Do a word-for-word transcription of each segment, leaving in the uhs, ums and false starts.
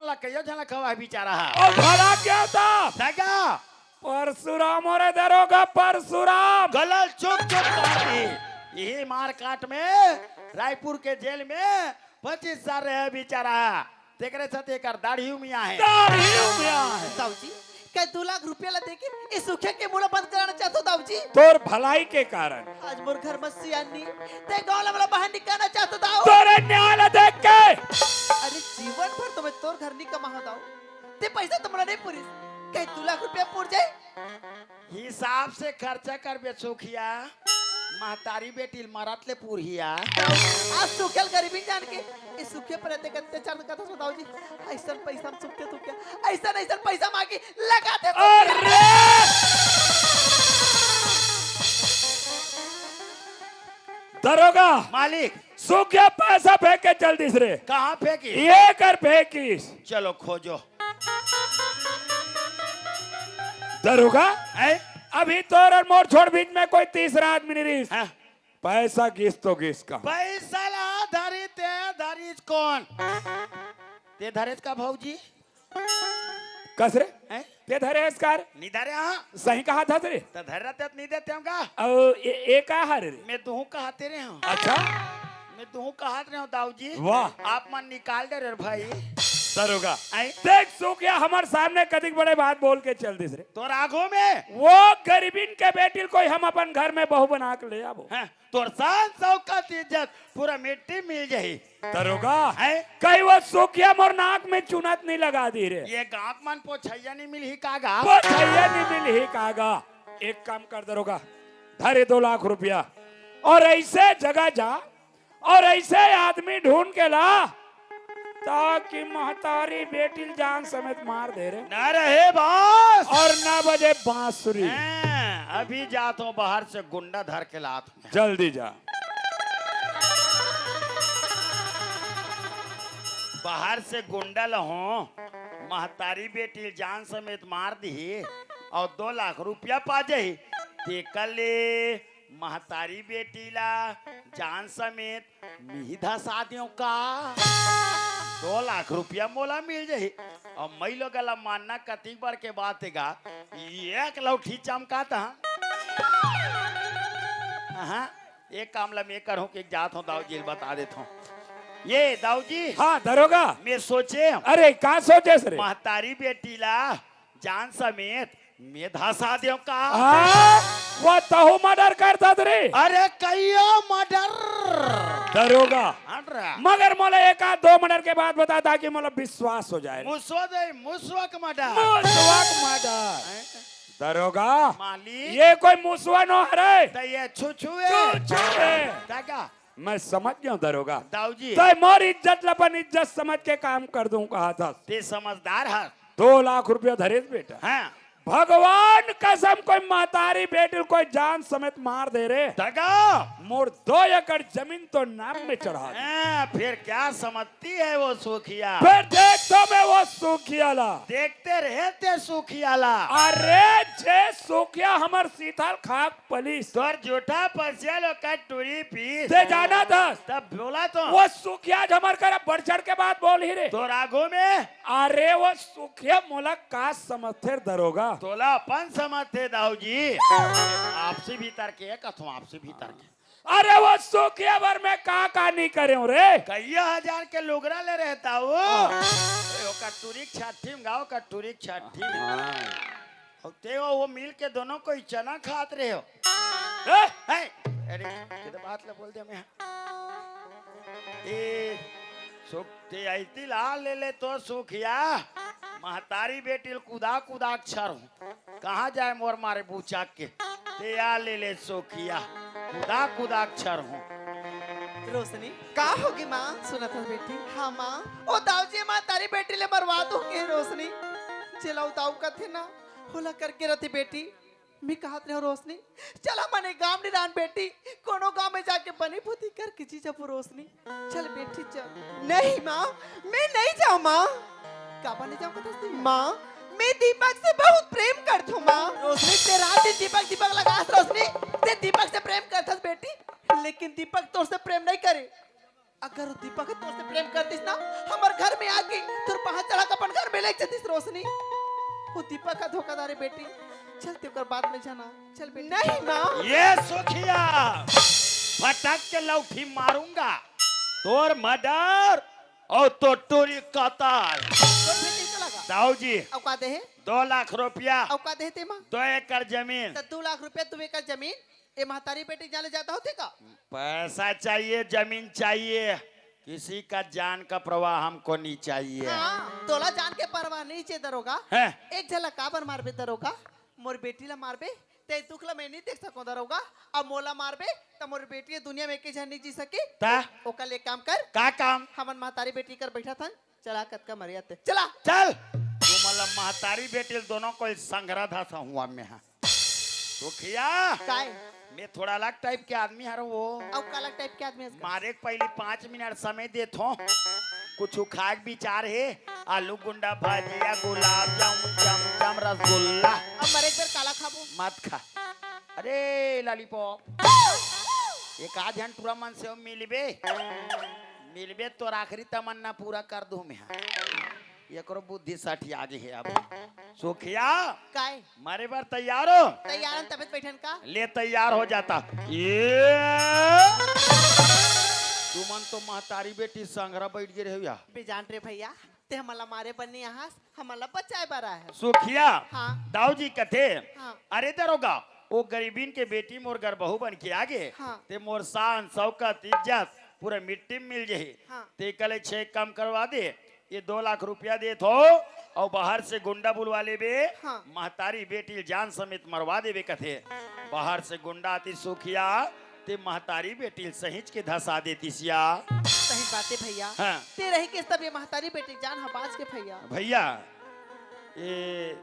ला कइयो झन ला खवा हे बिचारा हा। ओ भला क्या था? सगा। परशुराम, अरे दरोगा परशुराम। गलल चुक चुक काट दी। यही मारकाट में रायपुर के जेल में पच्चीस साल रहे बिचारा। तेकरे साथ एकर दाढ़ी उमिया हे। दाढ़ी उमिया हे। दाऊ जी, कई दू लाख रुपया ला देके ए सुखिया के मुंह ला बंद कराना चाहत हों दाऊ जी। तोर भलाई के कारण। आज मोर घर में सियान नी, ते गांव ला मोला बाहर निकालना चाहत हों दाऊ। तोरे न्याय ला देख के। अरे जीवन भर तो मैं तोर घर नी कमाहूं दाऊ। ते पैसा तो मोला नहीं पुरिस। कई दू लाख रुपया पुर जाए। हिसाब से खर्चा करबे सुखिया, महतारी बेटी ल मरत ले पुरहिया। आज सुखिया ल गरीबी जान के, ए सुखिया पर एतेक अत्याचार करत हस दाऊ जी। अइसन पैसा म सुखिया, सुखिया, अइसन, अइसन पैसा मांगी, लगा दे सुखिया। अरे! दरोगा, मालिक। सुखिया पैसा फेंक के चल दिस रे। कहाँ फेंकिस? ये कर फेंकिस। चलो खोजो। दरोगा, हैं? अभी तोर अउ मोर छोड़ बीच में कोई तीसरा आदमी नहीं रहिस। हाँ। पैसा गिस तो गिस का? पैसा ला धरी ते धरिस कोन? ते धरेस का भौजी? कस रे? हैं? ते धरे हस का रे? नी धरे हाँ। सही कहा था रे। त धरे रहते त नी देते हम का? अउ ए, ए का हरे रे? मैं तुहूँ कहाते रहे हूँ। अच्छा? मैं तुहूँ कहात रहे हूँ दाऊ जी। वाह। आप मन निकाल डरे रे भाई। दरोगा। आई? देख सुखिया हमर सामने कतिक बड़े बात बोल के चल दिस रे। तोर आगू में। वो गरीबिन के बेटी ल कोई हम अपन घर में बहू बना के ले आबो। हाँ, तोर शान शौकत इज्जत पूरा मिट्टी मिल जाही। दरोगा, हैं? कहीं वो सुखिया मोर नाक में चुनत नहीं लगा दी रे। ये गांव मन पोछैया नहीं मिलही कागा? पोछैया नहीं मिलही कागा? एक काम कर दरोगा, धरे दो लाख रुपया और ऐसे जगह जा और ऐसे आदमी ढूंढ के ला ताकि महतारी बेटी ल जान समेत मार दे रे। ना रहे बांस। और ना बजे बांसुरी। हैं, अभी जात हूँ बाहर से गुंडा धर के लात हूँ। जल्दी जा। बाहर से गुंडा ल हूँ, महतारी बेटी ल जान समेत मार दिही और दो लाख रुपया पा जाही। तेकर ले महतारी बेटी ला जान समेत मिही धसा देव का? दो लाख रुपया मोला मिल जाही। अब मई लोग ला मानना कतिक बड़ के बात हे गा, एक लौठी चमकात हन। हाँ, एक काम ला मैं करहूँ कि जात हूँ दाऊ जी ल बता देत हूँ। ये दाऊ जी, हाँ दरोगा। मैं सोचे, अरे का सोचेस रे? महतारी बेटी ला जान समेत मैं धसा देव का? हाँ, वो तहू मर्डर करथस रे। अरे कइयो मर्डर। दरोगा, हट रहा। मगर मोला एक आध दो मर्डर के बात बता ताकि मोला विश्वास हो जाए। मुसवा दे, मुसवा के मर्डर। मुसवा के मर्डर। हैं? दरोगा, मालिक। ये कोई मुसवा नो हरे। त ये छुछू हे। छुछू हे। त का? मैं समझ गया हूँ दरोगा। दाऊ जी। तैं मोर इज्जत ल अपन इज्जत समझ के काम कर दूं कहाथस। ते समझदार हस। दो लाख रुपया धरेस बेटा। हाँ। भगवान कसम कोई महतारी बेटी ल कोई जान समेत मार दे रे। दगा। मोर दो एकड़ जमीन तो नाम में चढ़ा दे। हाँ, फिर क्या समझती है वो सुखिया? फिर देख तो मैं वो सुखिया ला। देखते रहे ते सुखिया ला। अरे जे सुखिया हमर सीथल खाक पलिस। तोर जूठा पसिया ल ओकर टूरी पीस। ते जानथस। तब बोला तो। वो सुखिया आज हमर करा बढ़ चढ़ के बात बोलही रे। तोर आगू में। अरे वो सुखिया मोला का समझथे दरोगा? तोला अपन समझथे दाऊ जी। आपसी भीतर के कथों, आपसी भीतर के। अरे वो सुखिया बर मैं का का नहीं करेंव रे। कइयो हजार के लुगरा ले रहता वो। हाँ। ए, ओकर टूरी छाठी में गाओ, ओकर टूरी छाठी में। हाँ। अउ ते वो, वो मिल के दोनों कोई चना खात रहे हो। ए? हैं? अरे, ये तो बात ला बोल दे मैं। ए, सुख ते अइती ला ले ले तो सुखिया। महतारी बेटी ल कुदा कुदा के छर हूँ। कहाँ जाए मोर मारे बुचक के। ते आ ले ले सुखिया। कुदा कुदा के छर हूँ। रोशनी। का होगे माँ? सुनत हस बेटी? हाँ माँ। ओ दाऊ जी महतारी बेटी ले मरवा दो के रोशनी। जेला ओ दाऊ कथे ना, होला करके रथे बेटी। मैं कहत रहेंव रोशनी, चल हमन ए गाँव नइ रहन बेटी, कोनो गाँव में जाके बनी भूती करके जी जाबो रोशनी। चल बेटी चल। नहीं माँ, मैं नहीं जांव माँ। काबर नइ जांव कथस तैं? माँ, मैं दीपक से बहुत प्रेम करथों माँ। रोशनी ते रात दिन दीपक दीपक लगास रोशनी, ते दीपक से प्रेम करथस बेटी, लेकिन दीपक तोर से प्रेम नइ करे। अगर वो दीपक तोर से प्रेम करतिस ना, हमर घर में आके तोर बाँह चढ़ा के एक जतिस रोशनी, वो दीपक का धोखाधड़ी बेटी। चल, ते ओकर बात में जाना। चल बेटी। नहीं माँ। ये सुखिया, फटक के लौठी मारूंगा। तोर मर्डर और तोर टूरी कतल। तो फिर कैसे लगा? दाऊ जी। अउ का दे हे? दो लाख रुपया। अउ का दे हे ते माँ? दो एकड़ जमीन। तो दो लाख रुपया, दो एकड़ जमीन, ए महतारी बेटी जाने जाता होथे का? पैसा चाहिए, जमीन चाहिए, किसी का जान का परवाह हमको नहीं चाहिए। हाँ, तोला जान के परवाह नहीं चाहिए दरोगा। हैं? एक झन ला काबर मारबे दरोगा? मोर बेटी ला मारबे, ते दुख ला मैं नहीं देख सकूं दरोगा। अब मोला मारबे, त मोर बेटी दुनिया में एके झन नहीं जी सके। ता? ओकर ले काम कर। का काम? हमन महतारी बेटी कर बैठा थन, चला कतका मरिया ते। चला। चल। तुमन ला महतारी बेटी दोनों कोई संघरा धासा हुआ में हा। सुखिया। काय? मैं थोड़ा अलग टाइप के आदमी हर वो। अउ का अलग टाइप के आदमी हस का? मारे के पहली पाँच मिनट समय देथो। कुछ खाए के विचार हे? आलू गुंडा, भजिया, गुलाब जामुन, चमचम, रसगुल्ला। अब मरे के बेर काला खाबो? मत खा। अरे लॉलीपॉप। एक आध झन टूरा मन से मिलबे। मिलबे तोर आखिरी तमन्ना पूरा कर दूं मैं हा। एकरो बुद्धि सठिया गे हे अब। सुखिया। काय? मरे बर तैयार हो? तैयार हन, तबे त बैठन का? ले तैयार हो जाता। ये तुमन तो महतारी बेटी संघरा बैठ गे रहे हो या? बेजान रे भैया, ते हमन ला मारे बर नहीं आहस, हमन ला बचाए बर आए हस। सुखिया। हाँ। दाऊ जी कथे, हाँ। अरे दरोगा, वो गरीबिन के बेटी मोर घर बहू बन के आ गे, हाँ। ते मोर शान, शौकत, इज्जत पूरा मिट्टी में मिल जाही। हाँ। ते कले छे कम करवा दे, ये दो लाख रुपया देत हो, अउ बाहर से गुंडा बुलवा लेबे, हाँ। महतारी बेटी ल जान समेत मरवा देबे कथे। बाहर से गुंडा आतिस सुखिया, ते महतारी बेटी ल सहिंच के धसा देतिस या। सही बात हे भैया। हाँ। ते रही के तब ये महतारी बेटी जान ह बाच के भैया। भैया, ये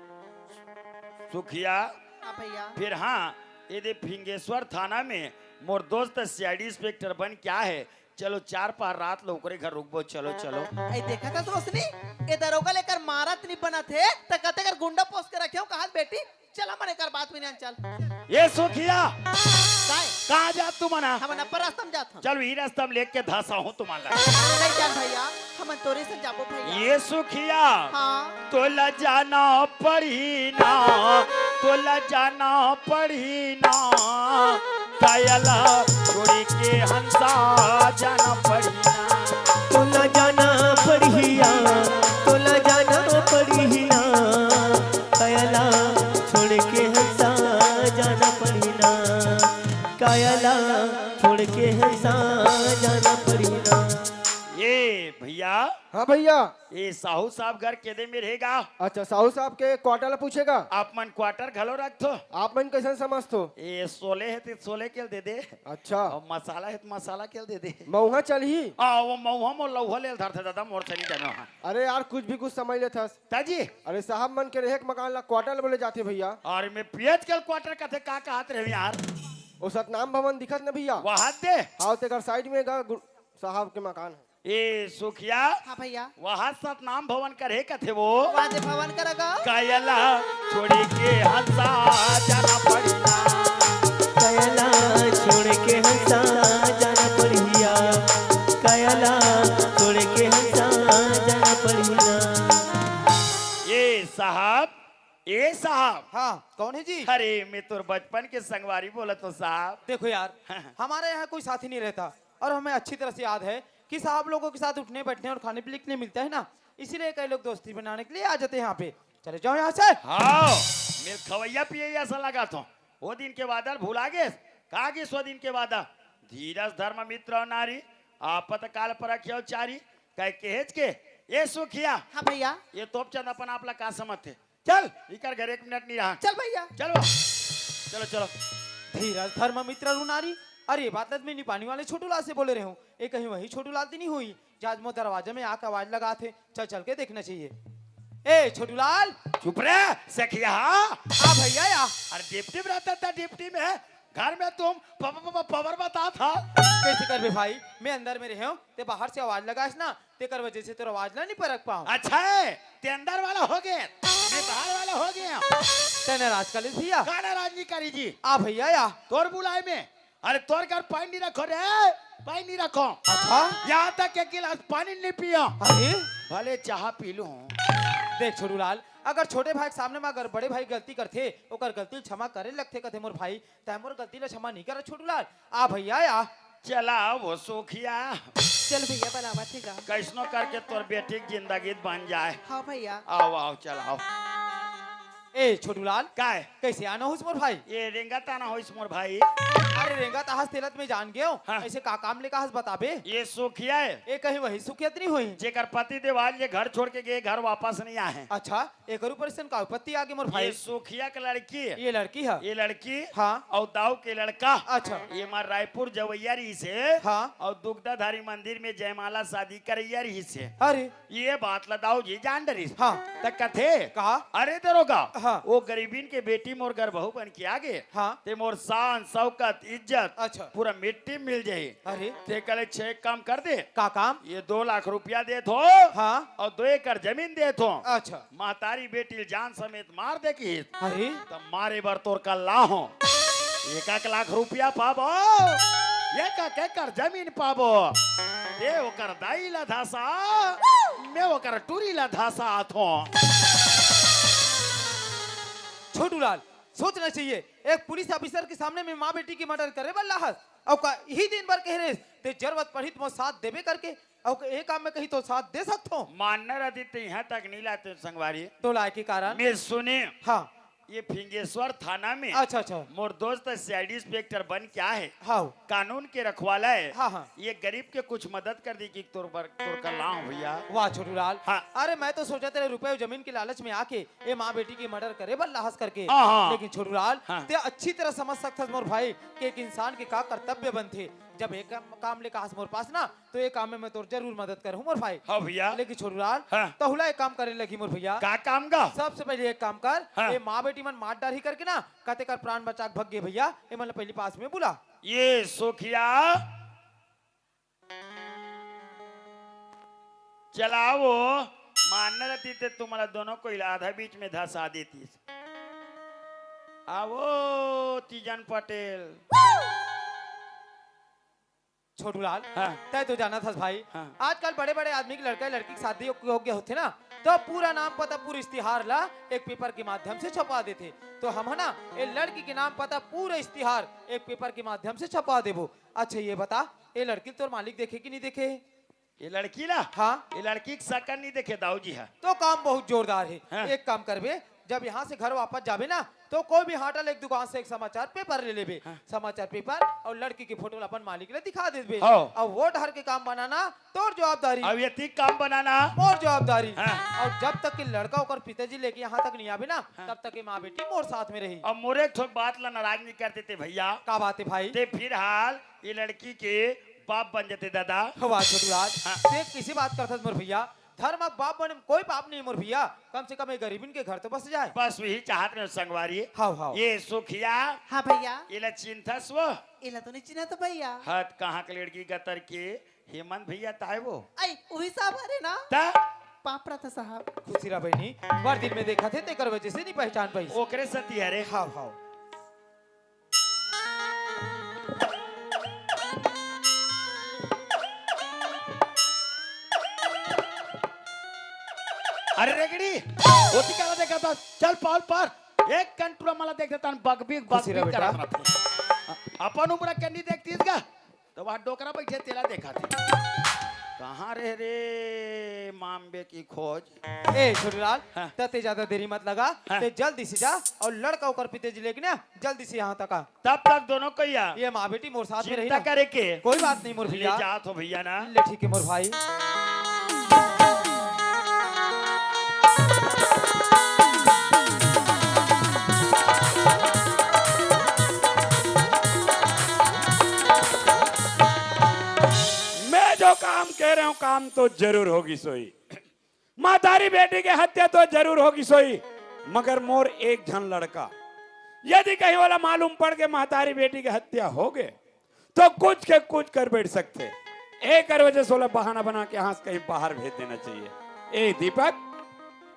सुखिया। हाँ भैया। फिर हाँ, ये दे फिंगेश्वर थाना में मोर दोस्त सीआईडी इंस्पेक्टर बन के आए हे, चलो चार पार रात ल ओकरे घर रुकबो, चलो, चलो। ए, देखत हस रोशनी, ए दरोगा ल एकर मारत नहीं बनत हे, त कते कर गुंडा पोस के रखे हो, कहत बेटी, चल हमन एकर बात में नहीं, चल। ये सुखिया, काय? कहाँ जात तुमन? हमन अपन रास्ता में जात हन। चल, वही रास्ता में लेके धसा हूँ तुमन ला। नहीं जान भैया, हमन तोरे से जाबो भैया। ये सुखिया, हाँ। तोला जाना पड़ही ना, तोला जाना पड़ही ना, कायला छोड़ी के हंसा जाना पड़ही ना। तोला जाना पड़ही ना, तोला जाना पड़ही ना, कायला छोड़ के हंसा जाना पड़ही ना, कायला छोड़ के हंसा जाना पड़ही ना। ये भैया। हाँ भैया। ये साहू साहब घर केदे में रहेगा? अच्छा, साहू साहब के क्वार्टर ला पूछेगा? आप मन क्वार्टर घलो रखथो? आप मन कैसन समझथो? ये सोले हे ते सोले के दे दे। अच्छा। अउ मसाला हे ते मसाला के दे दे। मऊहा चलही? आ, वो मऊहा मोर लऊहा ले धरथे दादा, मोर से नहीं जानो हा। अरे यार, कुछ भी कुछ समझ लेथस। ताजी। अरे साहब मन के रहे के मकान ला क्वार्टर बोले जाथे भैया। अरे मैं पियज के क्वार्टर कथे का कहत रहे यार? वो सतनाम भवन दिखत न भैया? वहां दे। हाँ, तेकर साइड में गा गु-, साहब के मकान हे। ए सुखिया। हाँ भैया। वहाँ सतनाम भवन करे कथे वो। वादे भवन करगा। कायला छोड़ी के हंसा जाना पड़िया। कायला छोड़ के हंसा जाना पड़िया। कायला छोड़ के हंसा जाना पड़िया। ए साहब, ए साहब। हाँ, कौन है जी? अरे, मैं तोर बचपन के संगवारी बोलत हूँ साहब। देखो यार, हमारे यहाँ कोई साथी नहीं रहता और हमें अच्छी तरह से याद है कि साहब लोगों के साथ उठने, बैठने और खाने पीने के लिए मिलता है ना, इसीलिए कई लोग दोस्ती बनाने के लिए आ जाते हैं यहाँ पे। चले जाओ यहाँ से। हाँ, मैं खवैया पियैया सा लगा था। वो दिन के वादा भुला गेस? का गेस वो दिन के वादा? धीरज धर्म मित्र और नारी, आपत काल परखिया चारी, कह केहेच के, ए सुखिया। हाँ भैया। ये तोप चंद अपन आप ला का समझ थे? चल, इकर घर एक मिनट नहीं रहा। चल भैया। चलो। चलो, चलो। धीरज धर्म मित्र रुनारी। अरे, ये बात मैं निपानी वाले छोटू लाल से बोले रहे हूँ। ये कहीं वही छोटू लाल तो नहीं हुई, जो आज मोर दरवाजा में आके आवाज लगा थे। चल, चल के देखना चाहिए। ए, छोटू लाल। चुप रे, सखिया। आ भैया या। अरे, डिप्टी में रहता था, डिप्टी में। घर में तुम प-, प-, प-, पावर बता था। कैसे करबे भाई? मैं अंदर में रहे हूँ, ते बाहर से आवाज लगास ना, तेकर वजह से तोर आवाज ला नहीं परख पाऊं। अच्छा है, ते अंदर वाला हो गए, मैं बाहर वाला हो गया। ते नाराज कर लिस भैया। का नाराज नहीं करी जी? आ भैया या। तोर बुलाए में, अरे तोर घर पानी नहीं रखो रे, पानी नहीं रखो। अच्छा? यहाँ तक एक गिलास पानी नहीं पियो। अरे? भले चाह पी लूं। देख छोटू लाल, अगर छोटे भाई के सामने में अगर बड़े भाई गलती करथे, ओकर गलती ल क्षमा करे लगथे कथे मोर भाई, तैं मोर गलती ल क्षमा नहीं करत छोटू लाल। आ भैया आ। चला वो सुखिया। चल भैया, बनावत हे गा। कैसनो करके तोर बेटी के जिंदगी बन जाए। हाँ भैया। आओ, आओ, चल आओ। ए छोटू लाल, काय? कैसे आना होइस मोर भाई? ये रेंगत आना होइस मोर भाई। अरे रेंगत आहस तेला त मैं जान गेंव। हाँ। ऐसे का काम लेके आहस बताबे? ये सुखिया हे। ए कहीं वही सुखिया त नहीं होही? जेकर पति देव आज ये घर छोड़ के गे, घर वापस नहीं आए। अच्छा, एकर ऊपर अइसन का विपत्ति आगे मोर भाई? ये सुखिया के लड़की हे। ये लड़की हे? ये लड़की हाँ। अउ दाऊ के लड़का। अच्छा। ये मार रायपुर जवैया रहिस हे। हाँ। अउ दुग्धाधारी मंदिर में जयमाला शादी करैया रहिस हे। अरे। ये बात ला दाऊ जी जान डरिस। हाँ। त कथे, कहा? अरे दरोगा, हाँ। वो गरीबिन के बेटी मोर घर बहू बन के आगे, हाँ। ते मोर शान, शौकत, इज्जत अच्छा। पूरा मिट्टी में मिल जाही। अरे। ते कहे, "छे, एक काम कर दे।" का काम? ये दो लाख रुपया देत हो। हाँ। अउ दो एकड़ जमीन देत हो। अच्छा। महतारी बेटी ल जान समेत मार दे किहिस। अरे। त मारे बर तोर कल्ला हो। एक एक लाख रुपया पाबो, एक एक एकड़ जमीन पाबो। ते ओकर दाई ला धासा, मैं ओकर टूरी ला धासा आथो। छोटू लाल, सोचना चाहिए, एक पुलिस ऑफिसर के सामने में माँ बेटी के मर्डर करे बर लाहस, अउ का इही दिन भर कहे रहेस, ते जरूरत पड़ही त मोर साथ देबे करके, अउ ए काम में कहीं तो साथ दे सकथो। मानना रहती त इहाँ तक नहीं लाते संगवारी। तो लाए के कारण? मैं सुने। हाँ। ये फिंगेश्वर थाना में अच्छा, अच्छा। मोर दोस्त सीआईडी इंस्पेक्टर बन के आए हे। हाँ। कानून के रखवाला हे। हाँ, हाँ। ये गरीब के कुछ मदद कर दी कि तोर बर, तोर कल्ला हो भैया। वाह छोटू लाल। हाँ। अरे मैं तो सोचा तेरे रुपए अउ जमीन के लालच में आके ए माँ बेटी के मर्डर करे बर लाहस करके। हाँ, हाँ। लेकिन छोटू लाल, हाँ। ते अच्छी तरह समझ सकथस मोर भाई कि एक इंसान के का कर्तव्य बनथे। जब एक काम, काम लेके आहस मोर पास ना, तो ये काम में मैं तोर जरूर मदद करहूँ मोर भाई। हाँ भैया। लेकिन छोटू लाल, हाँ। तहुला एक काम करे लगही मोर भैया। का काम गा? सबसे पहले एक काम कर, हाँ। ये माँ बेटी मन मार डारही करके ना, कते कर प्राण बचा के भग गे भैया, ये मन ला पहली पास में बुला। ये सुखिया, चलाओ, मानना रहती ते तुम्हारा दोनों को आधा बीच में धसा देती। आवो तीजन पटेल। छोटू लाल, हाँ। तय तो जानत हस भाई, हाँ। आजकल बड़े-बड़े आदमी के लड़का लड़की के शादी हो, हो गया होथे ना, तो पूरा नाम पता, पूरा इश्तिहार ला एक पेपर के माध्यम से छपवा देथे। तो हम है ना, ए लड़की के नाम पता, पूरा इश्तिहार एक पेपर के माध्यम से छपवा देबो। अच्छा ये बता, ए लड़की ल तोर मालिक देखे कि नहीं देखे? ये लड़की ला? हाँ। ये लड़की के सकन नहीं देखे दाऊ जी हा। तो काम बहुत जोरदार है। हाँ। एक काम करबे, जब यहाँ से घर वापस जाबे ना, तो कोई भी हाटल एक दुकान से एक समाचार पेपर ले लेबे। हाँ। समाचार पेपर अउ लड़की के फोटो ला अपन मालिक ला दिखा देबे। हाँ। अब वो डहर के काम बनाना तोर जवाबदारी। अब ये तीक काम बनाना मोर जवाबदारी। हाँ। अउ जब तक के लड़का ओकर पिताजी लेके यहाँ तक नहीं आबे ना, हाँ। तब तक के माँ बेटी मोर साथ में रही। अब मोरे एक ठो बात ला नाराज नहीं कर देते भैया। का बात है भाई? ते फिलहाल ये लड़की के बाप बन जाते दादा। वाह छोटू राज, हाँ। ते किसी बात करथस मोर भैया? धर्म बाप बने में कोई पाप नहीं मोर भैया, कम से कम एक गरीबिन के घर तो बस जाए। बस वही चाहत रहे संगवारी। हाव, हाव। ये सुखिया। हाँ भैया। एला चिन्हथस वो? एला तो नहीं चिन्हत भैया। हत कहाँ के लड़की गतर के हेमंत भैया ताय वो? आई, वही साहब हरे ना? ता? पाप रहता साहब। खुशी रहा बहनी, बार दिन में देखा थे तेकर वजह से नहीं पहचान पाई। ओकरे सती हरे। हाव, हाव। अरे रेगड़ी, ओती काला देखा था, चल पाल पार, एक कंटूरा मला देख देता, बगबीक, खुशी रह बगबीक बेटा। करत रहते। अपन उम्र के नहीं देखतीस का? तो वहाँ डोकरा बैठे तेला देखा थे। कहाँ रहे रे मामबे की खोज? ए छोटूलाल, हाँ। त ते ज्यादा देरी मत लगा, हाँ। ते जल्दी से जा और लड़का ओकर पिताजी लेके ना जल्दी से यहाँ तक आ। तब तक दोनों कहिया ये माँ बेटी मोर साथ में रही चिंता ना। करे के। कोई बात नहीं मोर ले भैया। जात हो भैया ना। ले ठीक है मोर भाई। मैं जो काम कह रहा हूँ, काम तो जरूर होगी सोई। महतारी बेटी के हत्या तो जरूर होगी सोई, मगर मोर एक झन लड़का यदि कहीं वाला मालूम पड़ के महतारी बेटी के हत्या हो गए, तो कुछ के कुछ कर बैठ सकते। एकर वजह से ओला बहाना बना के यहाँ से कहीं बाहर भेज देना चाहिए। ए दीपक,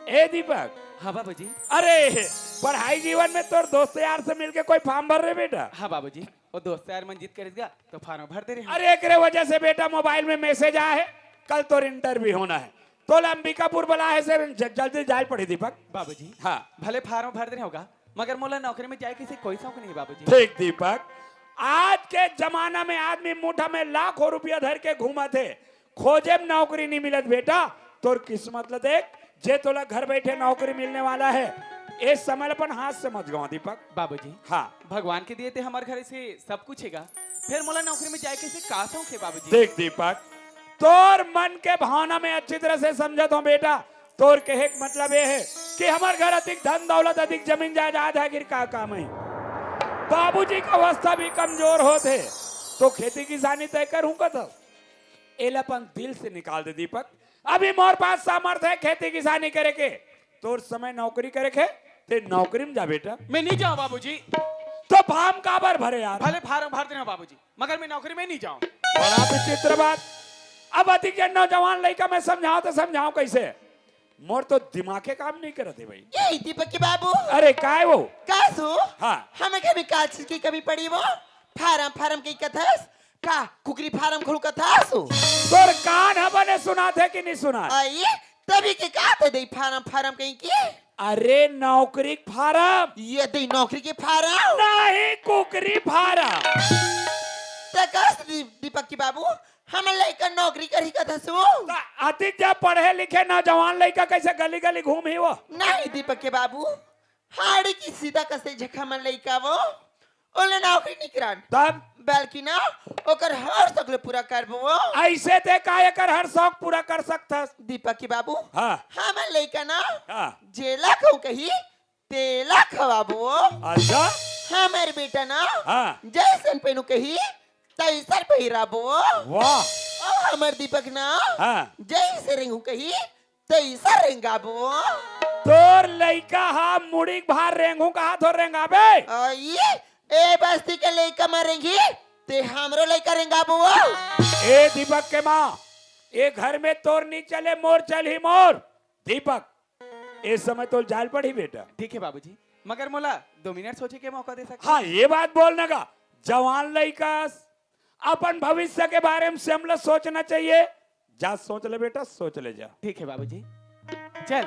ए दीपक। हाँ बाबूजी। अरे, पढ़ाई जीवन में तोर दोस्त यार से मिलके कोई form भर रहे बेटा? हाँ बाबूजी, वो दोस्त यार मन जिद करिस गा, तो form भर दे रहे हैं। अरे, एकरे वजह से बेटा mobile में message आया है, कल तोर interview होना है। तोला अंबिकापुर बला हे से ज-, जल्दी जाय ल पड़ही दीपक। बाबूजी, हाँ। भले फार्म भर दे होगा, मगर मोला नौकरी में जाय के से कोई शौक नहीं बाबूजी। देख दीपक, आज के जमाना में आदमी मुठा में लाखों रुपया धर के घूमत हे, खोजे में नौकरी नहीं मिलत बेटा। तोर किस्मत ल देख, जे तोला घर बैठे नौकरी मिलने वाला हे, ए समय ल अपन हाथ से मत गवा दीपक। बाबूजी, हाँ। भगवान के दिए ते हमर घर से सब कुछ हेगा, फिर मोला नौकरी में जाय के से का शौक हे बाबूजी? देख दीपक, तोर मन के भावना में अच्छी तरह से समझत हों बेटा। तोर कहे के मतलब ये हे कि हमर घर अधिक धन दौलत, अधिक जमीन जायदाद हे, आखिर का काम हे? बाबूजी के अवस्था भी कमजोर होत हे, तो खेती किसानी तय करहूं कथस। एला अपन दिल से निकाल दे दीपक। अभी मोर पास सामर्थ्य हे खेती किसानी करे के, तोर समय नौकरी करे के, ते नौकरी में जा बेटा। मैं नहीं जाऊं बाबूजी। तो फार्म काबर भरे यार? भले फार्म भर दे हों बाबूजी, मगर मैं नौकरी में नहीं जाऊं। बड़ा विचित्र बात। अब अधिक जन नौजवान लइका मैं समझाओं तो समझाओं कैसे? मोर तो दिमाग के काम नहीं करत हे भाई। ए दीपक के बाबू। अरे काय वो? का सो? हाँ। हमें घर में का चीज की कमी पड़ी वो? फार्म फार्म कही कथस? का कुकरी फार्म खोल कथस? तोर कान ह बने सुनात हे कि नहीं सुनात? आई, तभी के का तो दे फार्म फार्म कही की? अरे नौकरी के फार्म। ये दे नौकरी के फार्म? नहीं, कुकरी फार्म। त कस दी-, दीपक के बाबू, हमर लइका नौकरी करही कथस वो? त अतिक जब पढ़े लिखे नौजवान लइका कैसे गली गली घूमही वो? नहीं दीपक के बाबू, हाड़ी की सीता कसे झक हमर लइका वो, ओला नौकरी नहीं करान। तब? बल्कि ना, ओकर हर शौक ल पूरा करबो वो। ऐसे ते का एकर हर शौक पूरा कर सकथस? दीपक के बाबू, हाँ। हमर लइका ना, हाँ। जेला कहूं कही, तेला खवाबो वो। अच्छा। हमर बेटा ना, हाँ। जैसन पहनू कही, तैसन पहिराबो वो। वाह। अउ हमर दीपक ना, हाँ। जैसे रेंगू कही, तैसा रेंगाबो। तोर लइका हा मुड़ी के भार रेंगू कहा थो रेंगाबे? आई, ए बस्ती के लइका म रेंगी, ते हमरो लइका रेंगाबो। ए दीपक के माँ, ए घर में तोर नहीं चले, मोर चलही मोर। दीपक, ए समय तोल जाय ल पड़ही बेटा। ठीक हे बाबूजी, मगर मोला दो मिनट सोचे के मौका दे सकत? हाँ, ये बात बोलना का, जवान लइका, अपन भविष्य के बारे में से हमला सोचना चाहिए। जा सोच ले बेटा, सोच ले जा। ठीक हे बाबूजी। चल,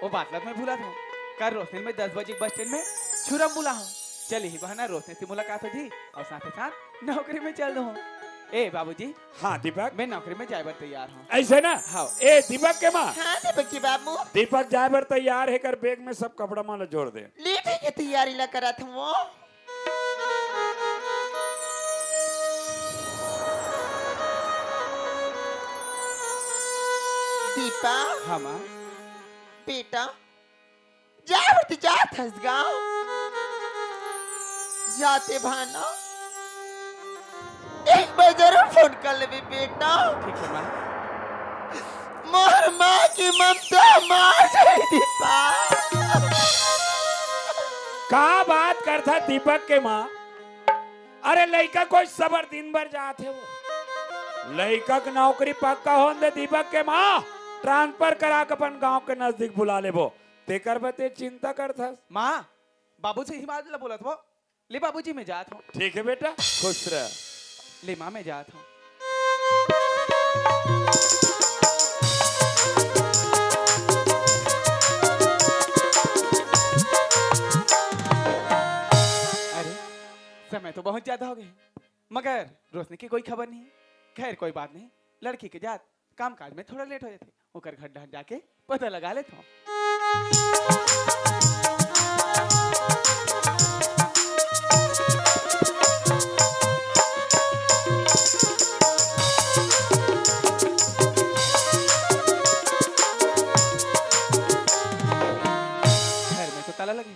वो बात ला मैं भुला दूं। कल रोशनी में दस बजे बस स्टैंड में छुरा मुला हूँ। चल यही बहाना रोशनी से मुलाकात हो जी अउ साथ ही साथ नौकरी में चल दूं। ए बाबूजी। हाँ दीपक। मैं नौकरी में जाय बर तैयार हूँ। ऐसे ना? हाँ। ए दीपक के माँ। हाँ दीपक के बाबू। दीपक जाय बर तैयार हे, कर बैग में सब कपड़ा मन ला जोड़ दे। ले ठीक हे, तैयारी ला करत हूँ। दीपा। हाँ माँ। बेटा, जा बर ते जात हस गा। जाते भाना एक बार जरूर फोन कर लेबे बेटा। ठीक हे माँ। मोर माँ की ममता मार जाही दीपा। का बात करथा दीपक के माँ? अरे लइका कोई सबर दिन भर जात हे वो। लइका के नौकरी पक्का होन दे दीपक के माँ। ट्रांसफर करा के अपन गांव के नजदीक बुला लेबो। तेकर बर ते चिंता करथस। माँ, बाबू से ही बात ला बोलत वो। ले बाबूजी, मैं जात हूँ। ठीक हे बेटा, खुश रह। ले माँ, मैं जात हूँ। अरे, समय तो बहुत ज्यादा हो गए, मगर रोशनी के कोई खबर नहीं। खैर, कोई बात नहीं, लड़की के जात काम काज में थोड़ा लेट हो जाथे, ओकर घर डहर जाके पता लगा लेथों। घर में तो ताला लगे,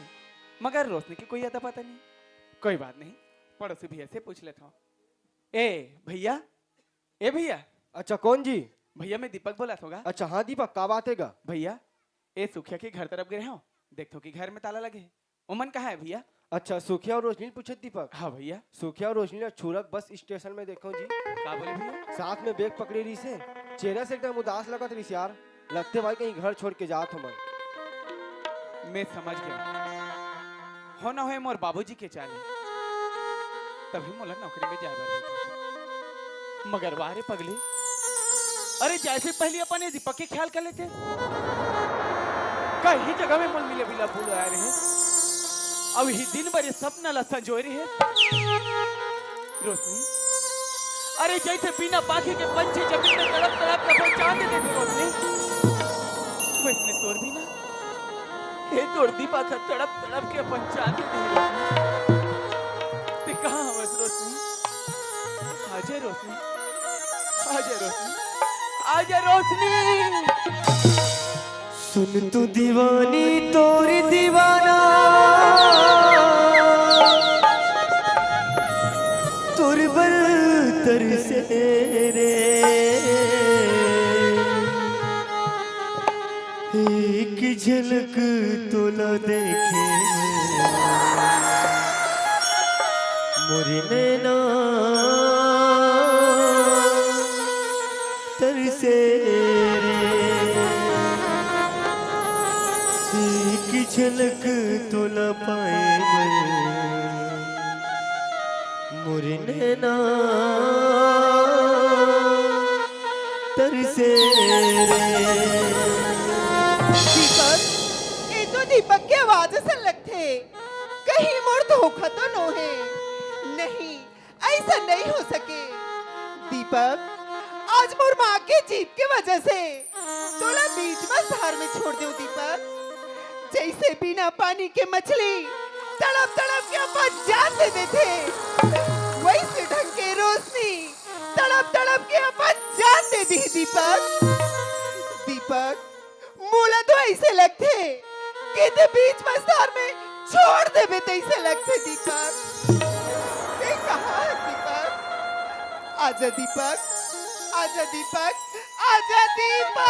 मगर रोशनी के कोई अता पता नहीं। कोई बात नहीं, पड़ोसी भैया से पूछ लेथों। ए भैया, ए भैया। अच्छा, कौन जी? भैया, मैं दीपक बोलत हों गा। अच्छा, हाँ दीपक, का बात हे गा? भैया, ए सुखिया के घर तरफ गे रहेंव, देखथों कि घर में ताला लगे हे। ओमन कहाँ हे भैया? अच्छा, सुखिया अउ रोशनी ल पूछत दीपक? हाँ भैया। सुखिया अउ रोशनी ला छुरक बस स्टेशन में देखेंव जी। का बोले भैया? साथ में बैग पकड़े रहिस हे, चेहरा से एकदम उदास लगत रहिस यार। लगथे भाई कहीं घर छोड़ के जात हों मैं। मैं समझ गेंव। हो ना होय मोर बाबूजी के चाल हे, तभी मोला नौकरी में जाय बर देथे। मगर वाह रे पगली, अरे, जाए से पहले अपन ये दीपक के ख्याल कर लेते। कहीं जगह में मोला मिले बिना बुलाए रहे, अउ इही दिन भर ये सपना ला संजोए रहे। रोशनी, अरे, जैसे बिना पाखे के पंछी जमीन में तड़प तड़प के अपन जान दे देथे रोशनी, वैसने तोर बिना हे तोर दीपक ह तड़प तड़प के अपन जान दे दे रोशनी। ते कहाँ हवस रोशनी? आजा रोशनी, आजा रोशनी, आजा रोशनी। सुन तू दीवानी तोर दीवाना, तोर बल तरसे रे। एक झलक तोला देखे मोर नैना तरसे रे। एक झलक तोला पाए बर मोर नैना तरसे रे। दीपक, ए तो दीपक के आवाज असन लगथे। कहीं मोर धोखा तो नो हे? नहीं, ऐसा नहीं हो सके। दीपक, आज मोर माँ के जीत के वजह से तोला बीच म शहर में छोड़ देव दीपक। जैसे बिना पानी के मछली तड़प तड़प के अपन जान दे देथे, वैसे ढंग के रोशनी तड़प तड़प के अपन जान दे दी दीपक। दीपक, मोला तो ऐसे लगथे कि ते बीच म शहर में छोड़ देबे तैसे लगथे दीपक। ते कहाँ है दीपक? आजा दीपक, आजा दीपक, आजा दीपक।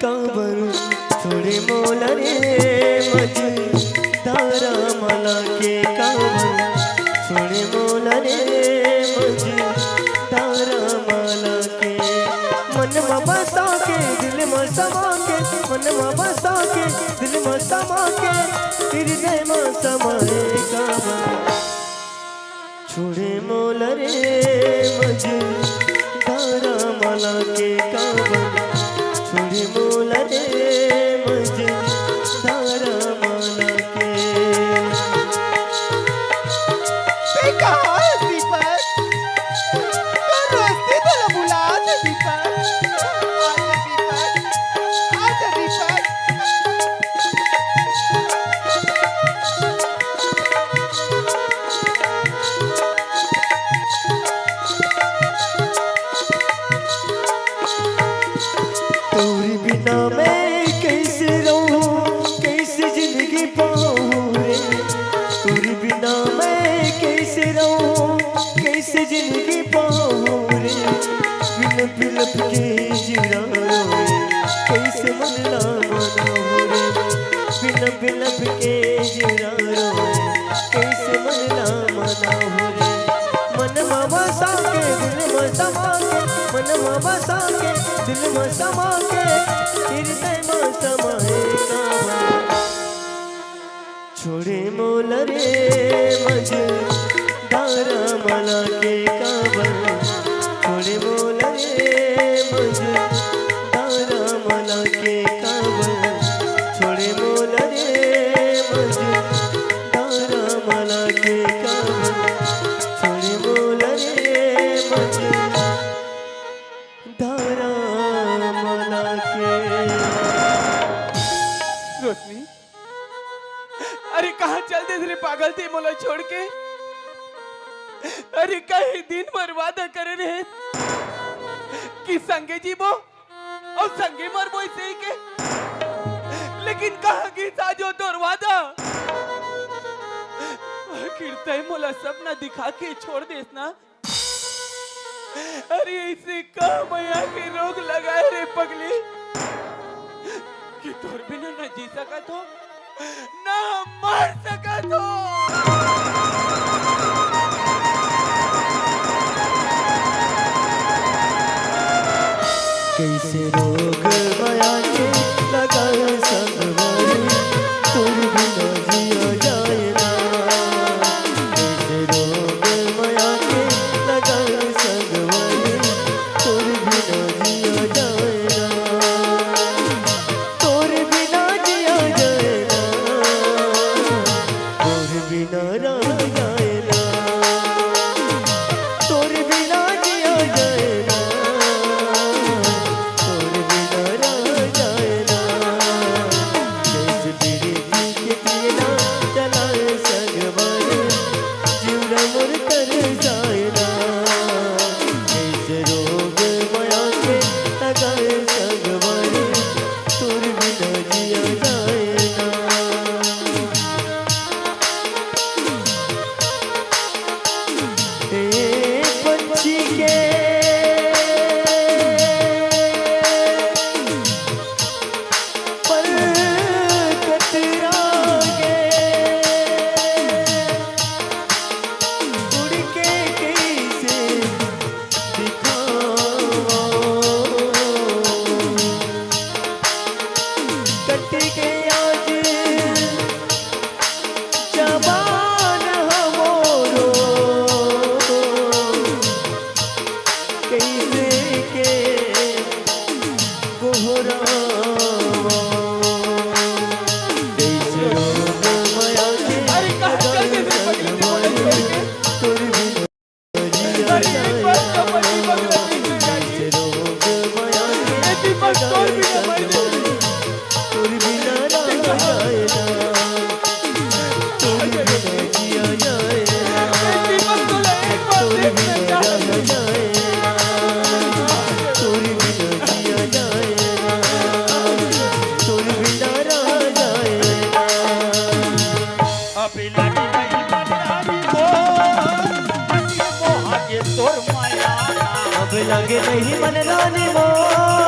काबर छोड़े मोला रे मझधारा म लाके, काबर छोड़े मोला रे मझधारा म लाके। मन म बसा के, दिल म समा के, मन म बसा के, दिल म समा के, हृदय म समाए काबर। छोड़े मोला रे मझधारा म लाके काबर, छोड़े मोला रे मझधारा म लाके। ते कहाँ है दीपक? तोर रोशनी तोला बुलाथे दीपक। आजा दीपक, आजा दीपक। तोर बिना मैं कैसे रहूं, कैसे जिंदगी पाऊं रे। तोर बिना मैं कैसे रहूं, कैसे जिंदगी पाऊं रे। बिलप बिलप के जिउरा रोए, कैसे मन ला मनाहूं रे। बिलप बिलप के जिउरा रोए, कैसे मन ला मनाहूं रे। मन म बसा के, दिल म समा के, मन म बसा के, दिल म समा के, हृदय म समाए काबर। छोड़े मोला रे मझधारा म लाके काबर, छोड़े मोला रे मझधारा म लाके काबर, छोड़े मोला रे मझधारा म लाके काबर, छोड़े मोला रे मझधारा म लाके। रोशनी, अरे कहाँ चल देस रे पागल ते मोला छोड़ के? अरे कहीं दिन भर वादा करे रहे कि संगे जीबो अउ संगे मरबो इसे ही के। लेकिन कहाँ गिस आज ओ तोर वादा? आखिर तय मोला सपना दिखा के छोड़ देस ना। अरे इसे का मया के रोग लगाए रे पगली कि तोर बिना न जी सकत हो, न मर सकत हो। कैसे रोग माया के लगाए संगवारी, तोर बिना जिया जाए ना। ऐसे रोग माया के लगाए संगवारी, तोर बिना जिया जाए ना। तोर बिना जिया जाए ना, तोर बिना रहा जाए ना, तोर बिना जिया जाए ना, तोर बिना रहा जाए ना। जैसे प्रीति के दिए ना जलाए संगवारी, जिउरा मोर तर जाए ना। जैसे रोग माया के लगाए संगवारी, तोर बिना जिया जाए ना। ए पंछी के पर कतरा गे, उड़ के कइसे दिखावा। कट के आज जबान हमरो, कइसे के गोहरावा। जैसे रोग माया के अरे, कहाँ चल दे, दे, पकड़ के, पकड़ के। तोर बिना अरे, एक बार तो पति पकड़ के ले जाइए। ए दीपक, तोर बिना मर जाइए। ए दीपक, तोला एक बार देख ले जा। अभी लागे नहीं मनरानी मोर, मन मोह गे तोर माया। अब लागे नहीं मनरानी मोर,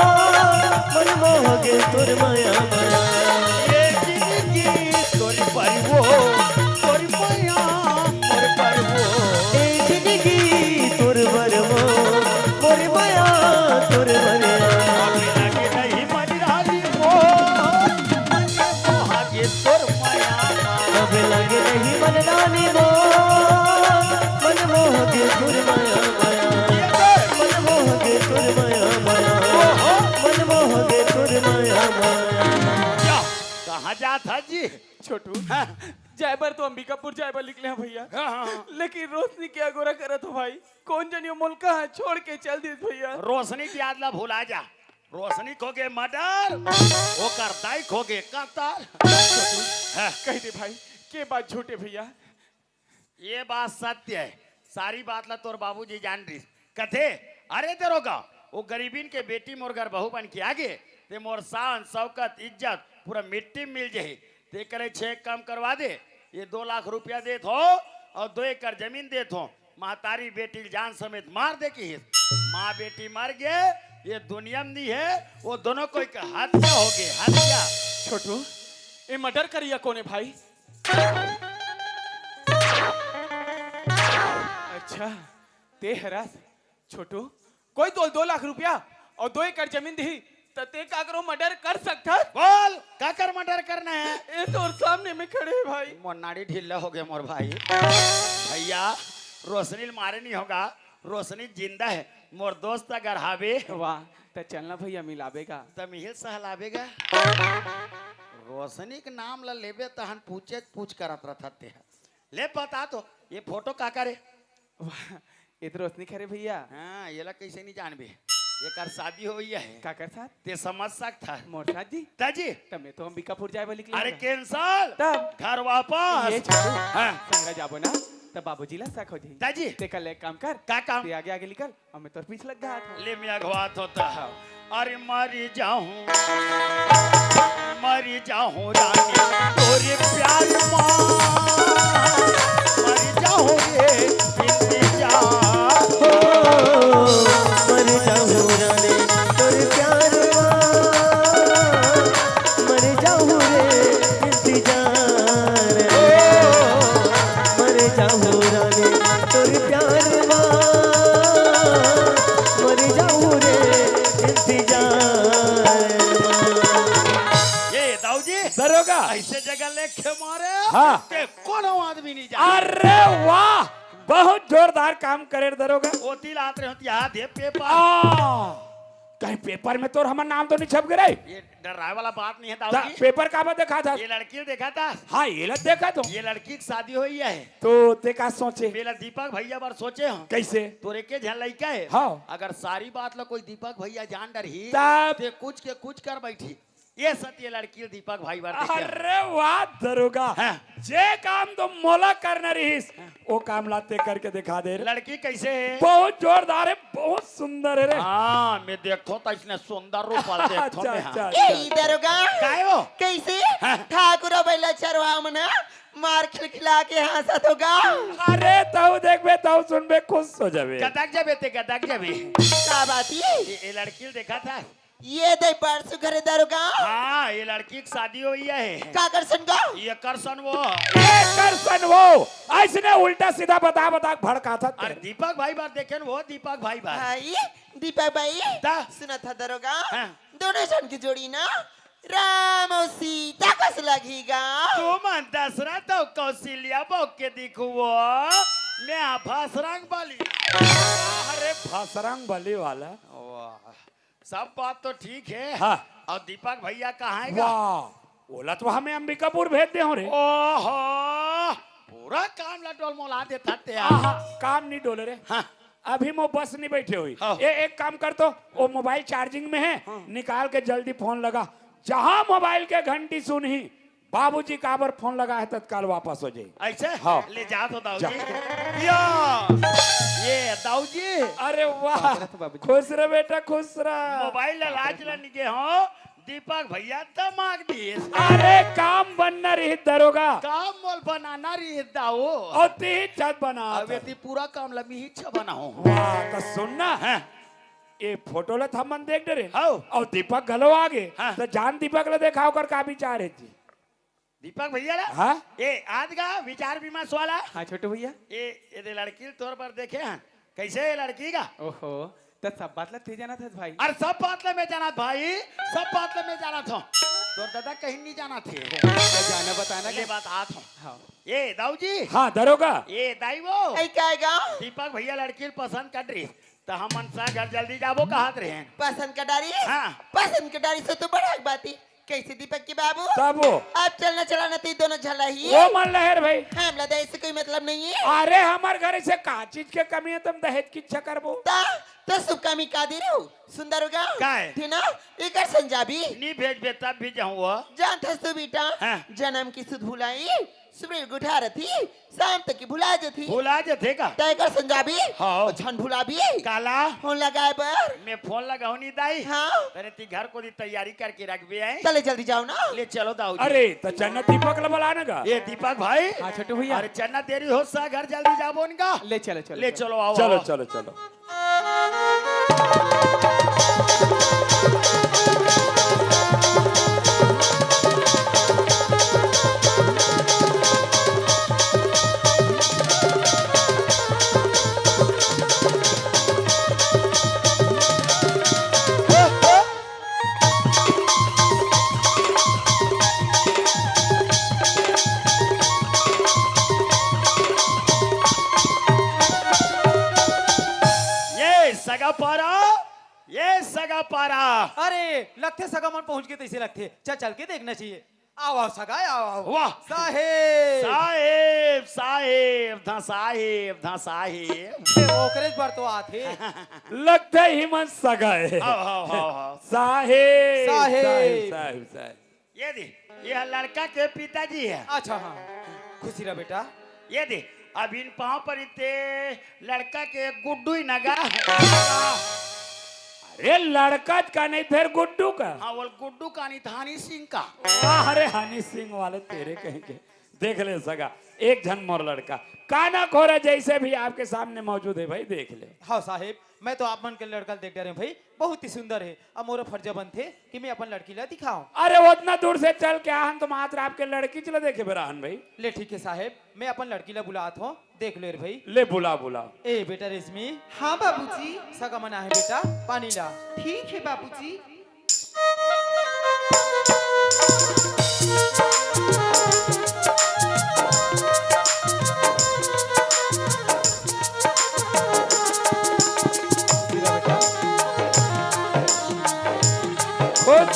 मन मोह गे तोर माया। ये जिंदगी तोर परवो, तोर माया, तोर परवो। ए जिंदगी तोर परवो, तोर माया, तोर परवो। अब लागे नहीं मनरानी मोर, मन मोह गे तोर माया। अब लागे नहीं मनरानी मोर, मन मोह गे तोर माया, माया। मन मोह गे तोर माया, माया। मन मोह गे तोर माया, माया। क्या? कहाँ जात हा जी? छोटू, हाँ। जाए बर तो अंबिकापुर जाए बर निकले हैं भैया। हाँ, हाँ, हाँ। लेकिन रोशनी के अगोरा करत हो भाई, कौन जनी मोला कहाँ छोड़ के चल दिस भैया। रोशनी के याद ला भुला जा। रोशनी के होगे मर्डर, ओकर दाई के होगे कत्ल। हाँ। कहि दे भाई, के बात झूठ हे भैया? ये बात सत्य हे, सारी बात ला तोर बाबूजी जान रिहिस। कथे, "अरे दरोगा, वो गरीबिन के बेटी मोर घर बहू बन के आगे, ते मोर शान, शौकत, इज्जत पूरा मिट्टी में मिल जाही। ते करे छे काम करवा दे, ये दो लाख रुपया देत हो अउ दो एकड़ जमीन देत हो।" महतारी बेटी ल जान समेत मार दे किहिस। माँ बेटी मर गे, ये दुनिया में नहीं हे, वो दोनों कोई के हत्या होगे, हत्या। छोटू, ये मर्डर करिया कोन हे भाई? अच्छा, ते हरस। छोटू, कोई तोला दो लाख रुपया अउ दो एकड़ जमीन दिही, त ते काकरो मर्डर कर सकथस? बोल, काकर मर्डर करना हे? ए तोर सामने में खड़े हे भाई। मोर नाड़ी ढीला होगे मोर भाई। भैया, रोशनी ल मारे नहीं होगा, रोशनी जिंदा हे। मोर दोस्त अगर हावे। वाह, त चलना भैया, मिलाबे गा। त मिहिल सहलाबे गा। रोशनी के नाम ला लेबे तहन पूछे पूछ करत रथत ते ह। ले बता तो, ये फोटो काकर हे? वाह, ये तो रोशनी के हरे भैया। हाँ, येला कैसे नहीं जानबे? एकर शादी होइया हे। काकर साथ? ते समझ सकथस। मोर साथ जी? त जी। त मैं तो अंबिकापुर जाए बर निकले अरे हँव। Cancel। तब? घर वापस। ये छोटू। हाँ। संगरा जाबो ना, त बाबूजी ला शक हो जाही। त जी। ते कर ले एक काम कर। का काम? ते आगे आगे निकल। अउ मैं तोर पीछे लग जात हँव। ले मैं अगवात हों त। अरे मरी जाहूँ, मरी जाहूँ रानी तोरे प्यार मा, मरी जाहूँ रे इंतजार। हो, मरी जाहूँ रानी तोरे प्यार मा, मरी जाहूँ रे इंतजार। हो, मरी जाहूँ रानी तोरे प्यार मा, मरी जाहूँ रे इंतजार। के मारे हाँ। ते कोनो आदमी नहीं जाने। अरे वाह, बहुत जोरदार काम करे दरोगा। ओती लात रहे होती, यहाँ दे पेपर। आ, कहीं पेपर में तोर हमर नाम तो नहीं छप गे रे? ये डराए वाला बात नहीं है, ता दाऊ जी। पेपर का बात देखा था? ये लड़की देखा था? हाँ, ये लग देखा तो। ये लड़की की शादी हुई है। तो ते का सोचे? मेला दीपक भैया बर सोचे हो। कैसे? तोरे के झन लइका है। हाँ। अगर सारी बात ला कोई दीपक भैया जान डरही, तब? ते कुछ के कुछ कर बैठी। ये सत ये लड़की दीपक भाई बर देखे। अरे वाह दरोगा, हाँ। जे काम तो मोला करना रहिस, हाँ। वो काम ला ते करके दिखा दे रे। लड़की कैसे है? बहुत जोरदार है, बहुत सुंदर है रे। हाँ, मैं देखो तो इसने सुंदर रूप वाला देखो अच्छा, मैं, हाँ। अच्छा, ए, अच्छा। दरोगा। काय हो? कैसे? हाँ। ठाकुर बैला चरवा मना मार खिलखिला के हंसत होगा। अरे तऊ देखबे, तऊ सुनबे, खुश हो जाबे। गदक जाबे ते, गदक जाबे। का बात ये? ये, ये लड़की देखा था? ये दे परसों घरे दरोगा। हाँ, ये लड़की की शादी हुई है। का कर सन गा? ये कर सन वो। ये कर सन वो। ऐसने उल्टा सीधा बता बता के भड़का था अरे तेरे। दीपक भाई बार देखे न वो, दीपक भाई बार। हाँ, ये दीपक भाई। दा। सुना था दरोगा। हाँ। दोनों जन की जोड़ी ना राम और सीता कस लगेगा। तू मन दशरथ और कौशल्या बो के दिखुओ। मैं भसरंग बली। अरे भसरंग बली वाला। वाह। सब बात तो ठीक है। हाँ। और दीपक भैया कहाँ है गा? वाह, ओला तो हमें अंबिकापुर भेज दे हो रे। ओहो, पूरा काम ला डोलमोला देता ते। आहा, काम नहीं डोले रे। हाँ। अभी मो बस नहीं बैठे हुई। हाँ। ए, एक काम कर तो, वो मोबाइल चार्जिंग में है, हाँ। निकाल के जल्दी फोन लगा। जहाँ मोबाइल के घंटी सुनही, बाबूजी काबर फोन लगा है, तत्काल वापस हो जाई। ऐसे? हाँ। ले जा तो दाऊ जा। जी। या, ये दाऊ जी। अरे वाह। बाबू जी। खुश रह बेटा, खुश रह। मोबाइल ला लाज ला निके हो, दीपक भैया दिमाग दिए। अरे काम बनना रही दरोगा। काम मोल बनाना रही दाऊ। और ती छत बना अब था। यदि पूरा काम ला मी ही छ बनाओ। वाह, तो सुन ना। हाँ। ये फोटो ला थमन देख डरे। हाँ। और दीपक घलो आगे। हाँ। तो जान दीपक ला देखा ओकर का विचार है जी। दीपक भैया ला? हाँ? ए, आज का विचार विमर्श वाला? हाँ, छोटू भैया। ए, ए दे लड़की तोर पर देखे हन। कैसे ए लड़की का? ओहो, त सब बात ला ते जानत हस भाई। अरे सब बात ला मैं जानत भाई, सब बात ला मैं जानत हूँ। तोर दादा कहीं नहीं जानत हे। त जाना बताना ले के? बात आत हूँ। हाँ। ए, दाऊ जी। हाँ, दरोगा। ए, दाई वो। ऐ का है गाँव? दीपक भैया लड़की पसंद कर रही। त हमन सा घर जल्दी जाबो कहत रहेन। पसंद कर डारी? हाँ। पसंद कर डारी से तो बड़ा बात ही। कैसे दीपक के बाबू? तब वो। अब चलना चलाना तो ये दोनों झला ही वो है। मन लहर भाई। हमला तो ऐसे कोई मतलब नहीं है। अरे हमर घर से का चीज के कमी है, तुम दहेज की इच्छा करबो? ता, तो शुभ कमी का दे रहे हो? सुंदर होगा? का है? थे ना? एकर संजाबी। नी भेजबे तब भी जाऊँ वो। जानत हस तो बेटा, हाँ। जन्म की सुध भुलाई, सुबह उठा रही, शाम तक की भुला जथी। भुला जथे का? तय कर संजाबी। हाँ। झन भुलाबी। काला? फोन लगाए बर। मैं फोन लगाऊं नी दाई। हाँ। तने ती घर को दी तैयारी करके रखबे है। चले जल्दी जाओ ना। ले चलो दाऊ जी। अरे, तो चन्ना दीपक ला बुला ना गा। ए दीपक भाई। हाँ, छोटू भैया। अरे चन्ना देरी हो सा घर जल्दी जाबो न गा। ले चलो, चलो, ले चलो। चलो, आओ, चलो, आओ। चलो, चलो। ये सगा पारा, ये सगा पारा। अरे, लगथे सगा मन पहुंच के तइसे लगथे। चल, चल के देखना चाहिए। आओ, आओ, सगा, आओ, आओ। वाह। साहेब। साहेब, साहेब, धा साहेब, धा साहेब। ए, ओकरेच बर तो आथे। लगथे ही मन सगा है। आओ, आओ, आओ, आओ। साहेब, साहेब। साहेब, साहेब, साहेब। ये दे, ये लड़का के पिताजी है। अच्छा, हाँ। खुशी रह बेटा। ये दे, अब इन पाँव पर इते लड़का के गुड्डू ही नगा। अरे लड़का का नहीं, फिर गुड्डू का। हाँ, वो गुड्डू का नहीं था, हनी सिंह का। हाँ, अरे हनी सिंह वाले तेरे कहीं के। देख ले सगा, एक झन मोर लड़का। काना खोरा जैसे भी आपके सामने मौजूद है भाई, देख ले। हाँ साहेब, मैं तो आप मन के लड़का देख डरे हूँ भाई, बहुत ही सुंदर है। अब मोर फर्ज बनथे कि मैं अपन लड़की ला दिखाऊं। अरे, उतना दूर से चल के आहन तो मात्र आपके लड़की च ला देखे बर आहन भाई। ले ठीक है साहेब, मैं अपन लड़की ला बुलात हूँ, देख ले रे भाई। ले बुला, बुला। ए बेटा रेशमी। हाँ बाबूजी। सगा मन आहे बेटा, पानी ला। ठीक है बाबूजी।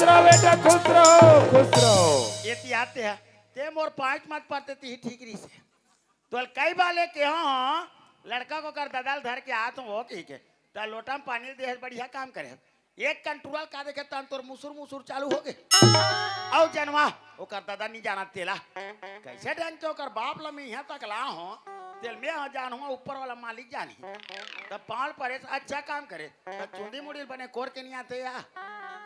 बेटा खुश रहो, खुश रहो। ये तिहार ते ह, ते मोर पाँच मत पड़ते तिही ठीक रही से। तोल कई बार ले के हो, लड़का को कर ददाल धर के आत हो, हो कही के, त लोटा में पानी दे, बढ़िया काम करे। एक कंट्रोल का देखे तन तोर मुसुर मुसुर चालू हो गए। औ जनवा, ओकर दादा नहीं जाना तेला। कैसे ढंग के ओकर बाप ला मैं यहाँ तक ला हो, तेल मैं हो जान हुआ, ऊपर वाला मालिक जानी। तब पाल परे, अच्छा काम करे, तब चुंदी मुड़ी बने कोर के नहीं आते या।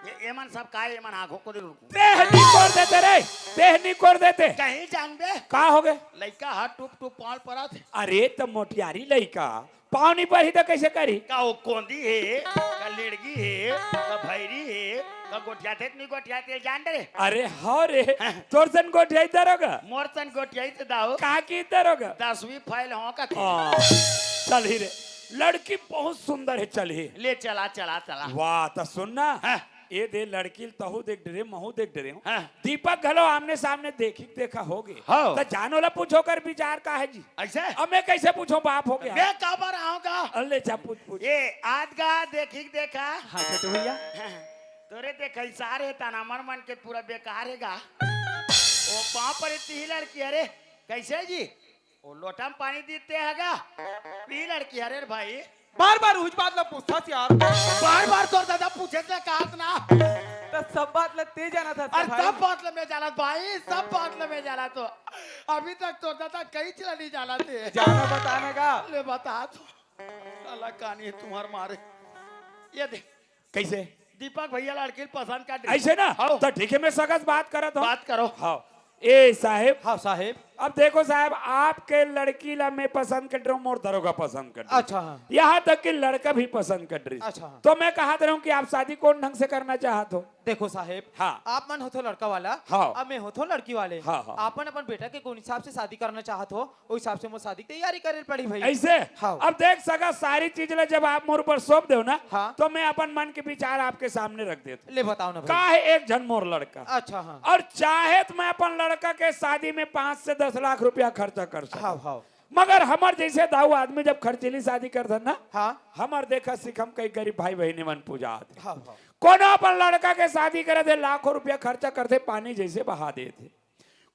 ये एमन सब का, एमन आंखों को दिल रुकू। तेहनी कोर देते रे, तेहनी कोर देते। कहीं जान बे। का हो गए? लइका हाथ टूप टूप पाल परा थे। अरे त मोटियारी लइका, पाँव नहीं परी त कैसे करी? का वो कोंदी हे, का लेड़गी हे, का भैरी हे, का गोठियाथे त नहीं गोठियाथे, जान डरे। अरे हाँ रे, हाँ। तोर सन गोठियाई दरोगा। मोर सन गोठियाई त दाऊ। का की दरोगा? दसवीं फेल हो का थे। हाँ, चल ही रे। लड़की बहुत सुंदर है, चल ही। ले चला, चला, चला। वाह, त सुन ना। हाँ। ए दे लड़की ल तहू देख डरे, महू देख डरे हूँ। हाँ। दीपक घलो आमने सामने देखी देखा हो गए। हाँ। त जानो ला पूछो कर विचार का है जी। ऐसे? अब मैं कैसे पूछो, बाप हो गया। मैं काबर आऊंगा? अल्ले जा पूछ, पूछ। ए, आदगा देखी देखा। हाँ, छोटू भैया। तोरे देखा इशार है, ताना मन मन के पूरा बेकार है गा। ओ पाँव पर इतनी ही लड़की, अरे, कैसे जी? ओ लोटा में पानी दीते है गा। पी लड़की, अरे भाई। बार बार उहिच बात ला पूछथस यार। बार बार तोर दादा पूछे से कहत ना। त सब बात ला ते जानत हस अरे भाई। सब बात ला मैं जानत भाई, सब बात ला मैं जानत हो। अभी तक तोर दादा कई चीज ला नहीं जानत हे। जाना बताने का। ले बता तो। साला कानी तुम्हार मारे। ये दे। कैसे? दीपक भैया लड़की पसंद कर दे। ऐसे ना? हाँ। तो ठीक है, मैं सगस बात करत हूँ। बात करो। हाँ। ए साहेब। हाँ साहेब। अब देखो साहेब, आपके लड़की ला मैं पसंद कर रहा हूँ, मोर दरोगा पसंद कर रही। अच्छा, हाँ। यहाँ तक कि लड़का भी पसंद कर रही। अच्छा, हाँ। तो मैं कहत रहा हूँ कि आप शादी कौन ढंग से करना चाहत हो? देखो साहेब, हाँ। आप मन होथो लड़का वाला, हाँ। अब मैं होथो लड़की वाले। हाँ, हाँ। आप मन अपन बेटा के कौन हिसाब से शादी करना चाहत हो, ओ हिसाब से मोर शादी के तैयारी करे ल पड़ी भाई। ऐसे? हाँ। अब देख सगा, सारी चीज ला जब आप मोर ऊपर सौंप देव ना, हाँ। तो मैं अपन मन के विचार आपके सामने रख देत हूँ। ले बताओ ना भाई। का है एक झन मोर लड़का। अच्छा, हाँ। और चाहे तो मैं अपन लड़का के शादी में पाँच से दस लाख रुपया खर्चा कर सकत हूँ। हाँ, हाँ। मगर हमर जैसे दाऊ आदमी जब खर्चीली शादी करथन ना, हाँ। हमर देखा सिखम कई गरीब भाई बहिनी मन पूजा आथे। हाँ, हाँ। कोनो अपन लड़का के शादी करत हे, लाखों रुपया खर्चा करथे, पानी जैसे बहा देथे।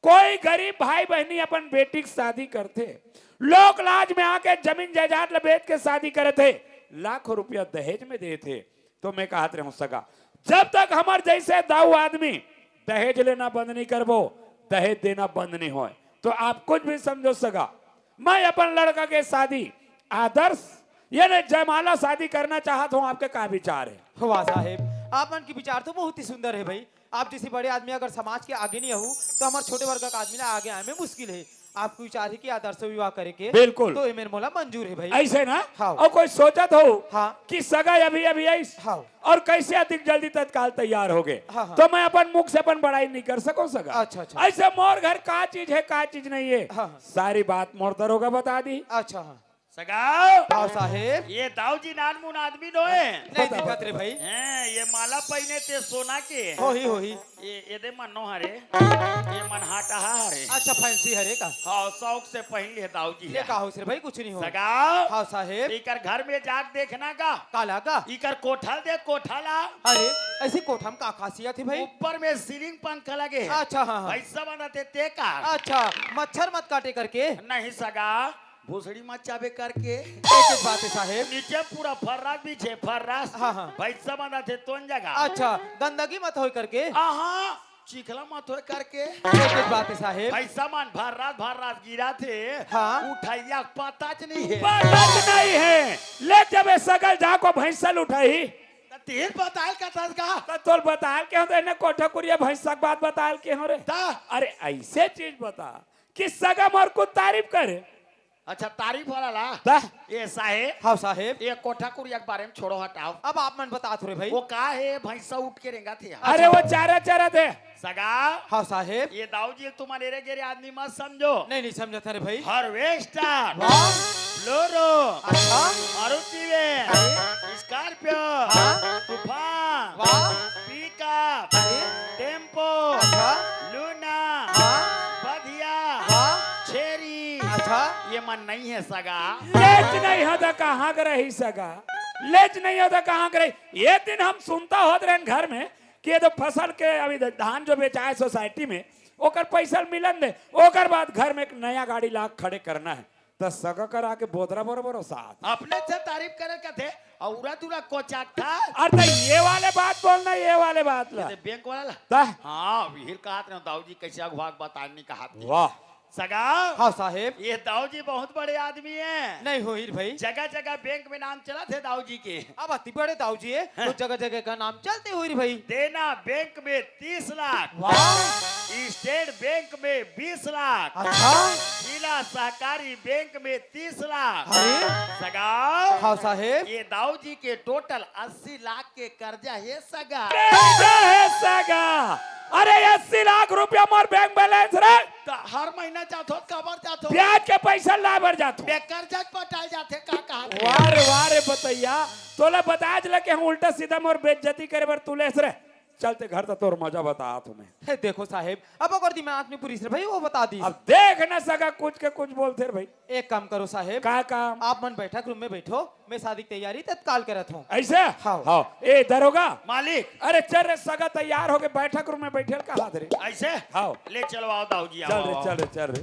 कोई गरीब भाई बहिनी अपन बेटी के शादी करथे, लोक लाज में आके जमीन जायदाद ल बेच के शादी करत हे, लाखों रुपया दहेज में देथे। तो मैं कहत रहूं सगा, जब तक हमर जैसे दाऊ आदमी दहेज लेना बंद नहीं करबो, दहेज देना बंद नहीं होय, तो आप कुछ भी समझो सगा। मैं अपन लड़का के शादी आदर्श यानी जयमाला शादी करना चाहत हूँ, आपके का विचार है? वाह साहेब, आप मन के विचार तो बहुत ही सुंदर है भाई। आप जैसे बड़े आदमी अगर समाज के आगे नहीं आहू, तो हमारे छोटे वर्ग का आदमी ना आगे आए में मुश्किल है। आपको विचार है कि आदर्श विवाह करे के? बिल्कुल। तो ये मेरे मोला मंजूर है भाई। ऐसे ना? हाँ। और कोई सोचत हो हाँ। कि सगा अभी अभी आई हाँ। और कैसे अधिक जल्दी तत्काल तैयार हो गए, हाँ, हाँ। तो मैं अपन मुख से अपन बड़ाई नहीं कर सकूं सगा। अच्छा, अच्छा। ऐसे मोर घर का चीज है, का चीज नहीं है, हाँ, हाँ। सारी बात मोर दरोगा बता दी। अच्छा, हाँ। सगाओ। हाँ साहेब। ये दाऊ जी नानमुन आदमी नोहे। नहीं दिखत रे भाई। हैं, ये माला पहिने ते सोना के। होही, होही। ये, ये दे मन नो हरे। ये मन हाटा हरे। अच्छा, फैंसी हरे का? हाँ, शौक से पहिन ले दाऊ जी ले है। का होइस रे भाई, कुछ नहीं हो। सगाओ। हाँ साहेब। इकर घर में जाके देखना का। काला का? इकर कोठा दे, कोठा ला। अरे, ऐसी कोठा में का खासियत है भाई? ऊपर में सीलिंग पंखा लगे है। अच्छा, हाँ, हाँ। भैंसा बंधा थे ते का। अच्छा, मच्छर मत काटे करके। नहीं सगा, भोसड़ी मत चाबे करके। एक, एक बात है साहेब। नीचे पूरा फर्रास बिछे, फर्रास। हाँ, हाँ। भैंसा बंधा थे तोन जगह। अच्छा, गंदगी मत होय करके। आहा, चिखला मत होय करके। एक, एक बात है साहेब। भैंसा मन फर्रास, फर्रास गिरा थे। हाँ। उठैया पता च नहीं है। पता च नहीं है। ले जबे सगल जाको भैंसा ल उठाई। त तेल बताल का था का? त तोल बताल के हो, तो इन्हें कोठा कुरिया भैंसा के बात बताल के हो रे। ता? अरे ऐसे चीज बता कि सगा मोर कुछ तारीफ करे। अच्छा, तारीफ वाला ला। ता? ये साहेब। हाँ साहेब। ये कोठा कुरिया के बारे में छोड़ो, हटाओ। अब आप मन बता थो रे भाई। वो का है, भैंसा उठ के रेंगा थे। अरे वो चारा चारा थे। सगा। हाँ साहेब। ये दाऊ जी तुम अनेरे गेरे आदमी मत समझो। नहीं, नहीं समझा था रे भाई। हार्वेस्टर। वाह। फ्लोरो। अच्छा। मारुति वैन। अरे। स्कॉर्पियो। हाँ। तूफान। वाह। पिकअप। अरे। टेम्पो। अच्छा। लूना। हाँ। बधिया। वाह। छेरी। अच्छा। ये मन नहीं है सगा। लेच नहीं हो तो कहाँ के रही सगा? लेच नहीं हो तो कहाँ के रही? ये दिन हम सुनता होत रहन घर में कि ये तो फसल के अभी धान जो बेचाए सोसाइटी में, ओकर पैसा मिलन दे, ओकर बाद घर में एक नया गाड़ी ला खड़े करना है। त सगा करा के बोतरा बरोबर हो साथ। अपने से तारीफ करे कथे, अउ उरा दुरा कोचाक था। अरे त ये वाले बात बोलना, ये वाले बात ला। ये बैंक वाला ला। त? हाँ, विहिर कहत रहे दाऊ जी, कैसे अगुआ के बतानी कहत रहे। वाह। सगा। हाँ साहेब। ये दाऊ जी बहुत बड़े आदमी है। नहीं होही रे भाई। जगह जगह बैंक में नाम चलत हे दाऊ जी के। अब अति बड़े दाऊ जी है, हाँ। तो जगह जगह का नाम चलते होही रे भाई। देना बैंक में तीस लाख। वाह। स्टेट बैंक में बीस लाख। अच्छा। जिला सहकारी बैंक में तीस लाख। अरे। सगा। हाँ साहेब। ये दाऊ जी के टोटल अस्सी लाख के कर्जा हे सगा। कर्जा हे सगा। अरे अस्सी लाख रुपया मोर बैंक बैलेंस रे। त हर महीना जाथो, काबर जाथो? ब्याज के पैसा लाए बर जाथो। बे कर्जा पटाए जाथे, का कहा? वाह रे, वाह रे बतैया, तोला बताज लगे हम उल्टा सीधा मोर बेइज्जती करे बर तू लेस रे। चलते घर त तोर मजा बतात हूँ मैं। हे, देखो साहेब, अब ओकर दिमाग में पूरी रे भाई, वो बता दी। अब देख ना सगा, कुछ के कुछ बोलथे रे भाई। एक काम करो साहेब। का काम? आप मन बैठक रूम में बैठो, मैं शादी की तैयारी तत्काल करत हूँ। ऐसे? हाँ। हाँ। ए दरोगा। मालिक। अरे चल रे सगा, तैयार होके बैठक रूम में बैठे ल कहा रे। ऐसे? हाँ। ले चलो, आओ दाऊ जी, आओ, चल रे, आओ। चल रे, चल रे।